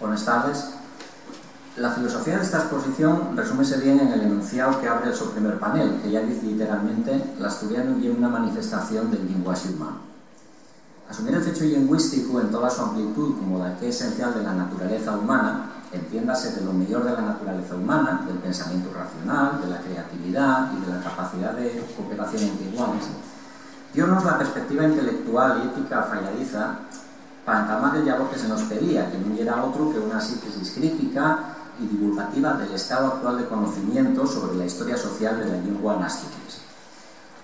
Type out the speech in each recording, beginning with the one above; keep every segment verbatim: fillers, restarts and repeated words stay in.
Bones tardes. La filosofía d'esta esposición resúmese bien en el enunciáu que abre el so primer panel, que yá diz lliteralmente: "L'asturianu ye una manifestación del llienguaxe humanu". Asumir el fechu llingüísticu en tola so amplitud como daqué esencial de la naturaleza humana, entiéndase, de lo meyor de la naturaleza humana, del pensamientu racional, de la creatividá y de la capacidá de cooperación ente iguales, diónos la perspectiva intelectual y ética fayadiza pa entamar el llabor que se nos pedía, que nun yera otru que una síntesis crítica y divulgativa del estao actual de conocimientos sobre la historia social de la llingua n'Asturias.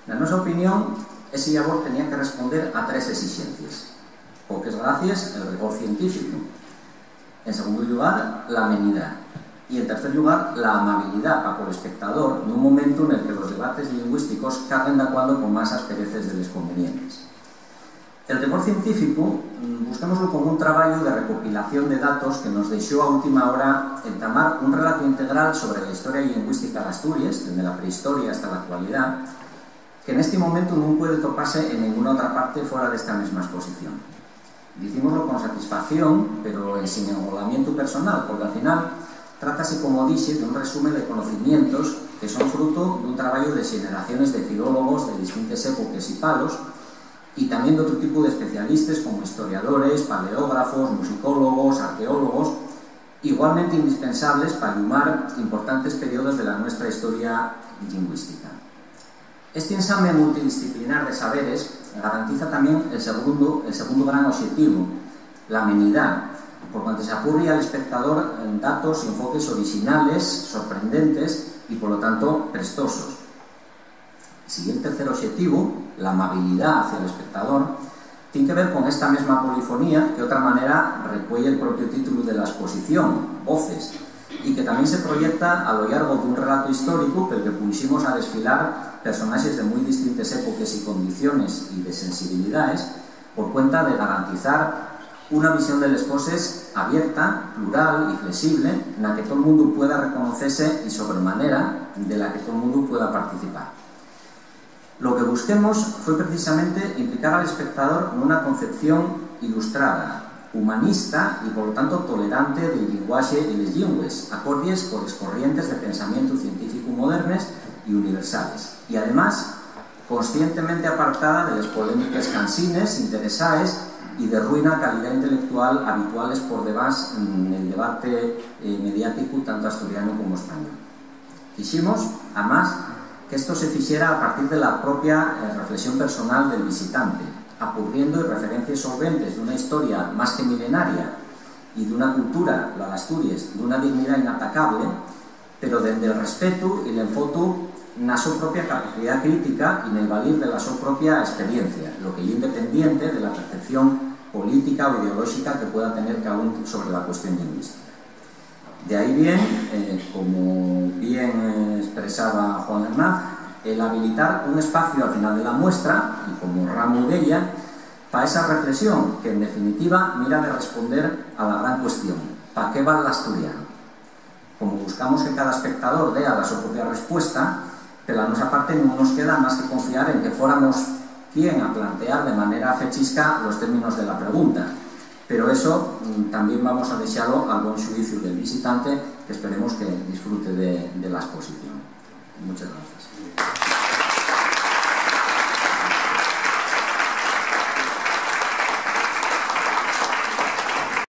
Na nuestra opinión, esi llabor tenía que responder a tres esixencies. Poques gracies, el rigor científicu. En segundu llugar, l'amenidá. Y, en tercer llugar, la amabilidá pa col espectador, nun momentu nel que los debates llingüísticos carguen dacuando con más aspereces de les convenientes. El rigor científicu, mm, busquémoslo como un trabayu de recopilación de datos que nos dexó a última hora entamar un relatu integral sobre la historia llingüística d'Asturies, dende la prehistoria hasta la actualidá, que nesti momentu nun puede topase en nenguna otra parte fora d'esta mesma esposición. Dicímoslo con satisfacción, pero ensin engolamientu personal, porque al final trátase, como dixe, d'un resume de conocimientos que son frutu d'un trabayu de xeneraciones de filólogos de distintes époques y palos, y tamién d'otru tipu d'especialistes, como historiadores, paleógrafos, musicólogos, arqueólogos, igualmente indispensables pa llumar importantes periodos de la nuestra historia llingüística. Esti ensame multidisciplinar de saberes garantiza tamién el segundu, el segundu gran oxetivu, l'amenidá, por cuanto s'apurri al espectador en datos y enfoques orixinales, sorprendentes y, polo tanto, prestosos. Si el tercer oxetivu, l'amabilidá hacia l'espectador, tien que ver con esta mesma polifonía que, d'otra manera, recueye'l propiu títulu de la esposición, Voces, y que tamién se proyecta a lo llargo d'un relatu históricu pel que punximos a desfilar personaxes de mui distintes époques y condiciones y de sensibilidaes, por cuenta de garantizar una visión de les coses abierta, plural y flexible, na que tol mundu pueda reconocese y, sobre manera, de la que tol mundu pueda participar. Lo que busquemos foi precisamente implicar al espectador nuna concepción ilustrada, humanista y, polo tanto, tolerante del llienguaxe y les llingües, acordies coles corrientes de pensamientu científicu modernes y universales, y, además, conscientemente apartada de les polémiques cansines, interesaes y de ruina calidá intelectual habituales por demás nel debate, eh, mediáticu, tanto asturianu como español. Quiximos, amás, qu'esto se fixera a partir de la propia, eh, reflexión personal del visitante, apurriendo-y referencies solventes d'una historia más que milenaria y d'una cultura, la d'Asturies, d'una dignidá inatacable, pero dende'l respetu y l'enfotu na so propia capacidá crítica y nel valir de la so propia esperiencia, lo que ye independiente de la percepción política o ideolóxica que pueda tener caún sobre la cuestión llingüística. De ahí vien, eh, como bien, eh, espresaba Juan Hernán, el habilitar un espaciu al final de la muestra, y como ramu d'ella, pa esa reflexión que, en definitiva, mira de responder a la gran cuestión: ¿pa qué val l'asturianu? Como buscamos que cada espectador dea la so propia respuesta, pela nuesa parte nun nos queda más que confiar en que fóramos quien a plantear de manera fechisca los términos de la pregunta. Pero eso, mm, tamién vamos a dexalo al bon xuiciu del visitante, que esperemos que disfrute de, de la esposición. Muchas gracias.